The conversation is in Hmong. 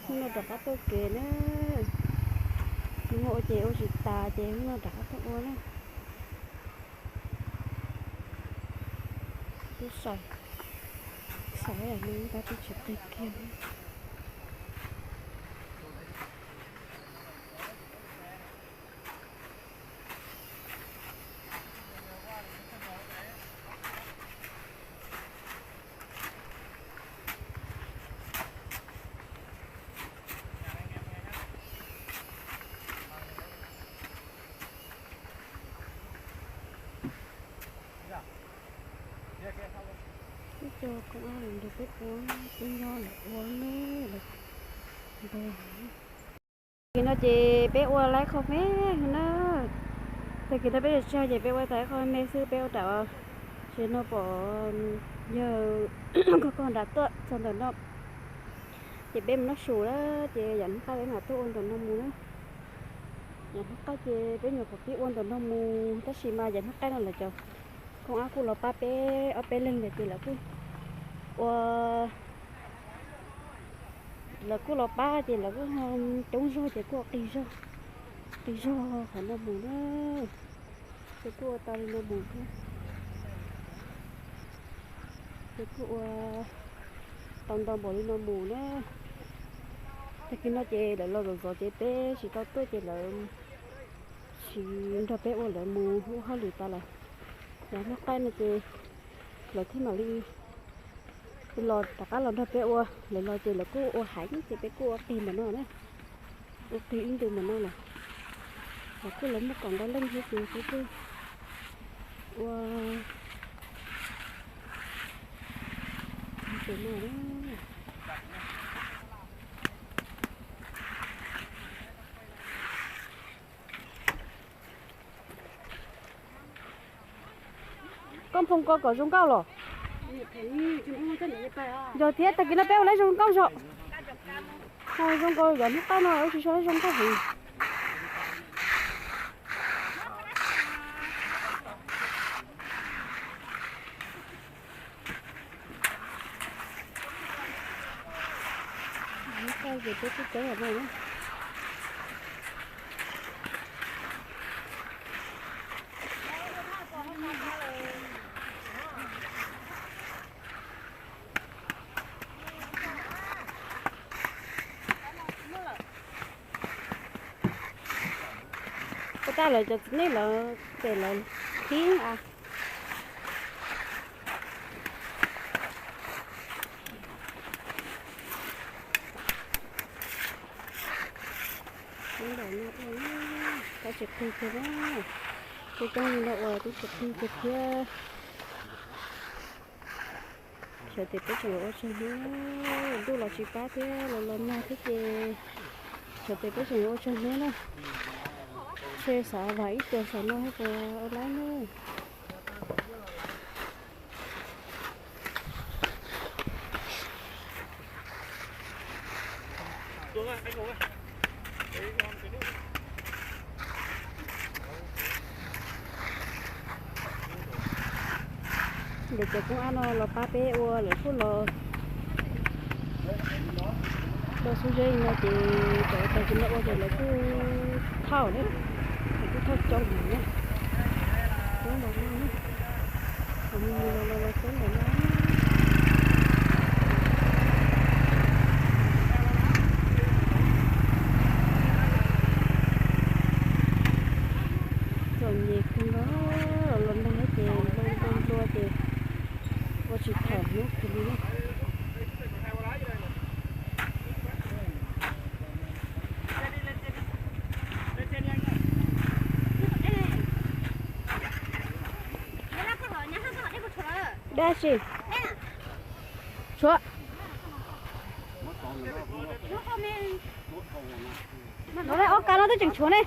Hnub no rov qab tuaj kev na. Hnub no ua ces ua tsis tas ces hnub no rov qab tuaj ua na. Twb xav, xav yam no tab twb tsis qig kiag. Peb cov koob ab los nrog peb ua, peb nyob lawv ua ne, lawv nrog. Tag kis no ces peb ua laib qhov me na. Tag kis no peb tsawg ces peb ua tau ib qho me xwb, peb ua nram tsev no pom yawg koj koj nram tuaj txog ntawm no. Ces peb mus noj su na, ces yav hnub qaij peb mam tuaj ua ntawm no mus na. Yav hnub qaij ces peb nyuam qhuav pib ua ntawm no mus, tab sis mas yav hnub qaij no lawv cov koob ab kuj los pab peb ob peb leeg ntawd ces lawv kuj ua, lawv kuj los pab ces lawv kuj coob zog ces kuj ua qis zog, qis zog qhov no mus na. Ces kuj ua tau li no mus thiab. Ces kuj ua tau ntau npaum li no mus na. Tag kis no ces lawv los zov zov ces peb tsis tau tuaj ces lawv tsis nrog peb ua, lawv mus ua hauj lwm tas lawm. Yav hnub qaij no ces lawv thiaj mam li los rov qab los nrog peb ua, lawv los ces lawv kuj ua heev ces peb kuj ua qis ntawm no na. Ua qis ib ntus ntawm no lawm. Lawv kuj los muaj kaum ntau leej thiab ces peb kuj ua ntawm no. Koj nphoo ko kom zoo nkauj los? Yog thiab, tag kis no peb ua lawv zoo nkauj zog. Zoo nkauj, yav hnub qaij no ua tsis so zoo nkauj heev. Hnub qaij ces peb twb teb no na. Puas tas lawv cov txiv neej lawv ces lawv thib a. Tab tsis qig kiag na. Coob coob li no ua twb tsis qig kiag thiab. Xyov tes peb tseem yuav ua tsawg hnub, ntuj los tsis pab thiab los los nag thiab ces xyov tes peb tseem yuav ua tsawg hnub na. Ntshe xav vam ib cuag saum no thiab puas ua laib na. Lawv cov koob ab no los pab peb ua, lawv kuj los do xub zeb no ces cov tag kis no ua ces lawv kuj thauj na, lawv kuj thauj coob heev na. Coob ntau no, los los los coob ntau no. Txom nyem kawg nkaus, los nag ces nplua nplua ces ua tsis tau hnub kiag li na. Dab tsi? Tshuav. No ob kab no twb tseem tshuav ne.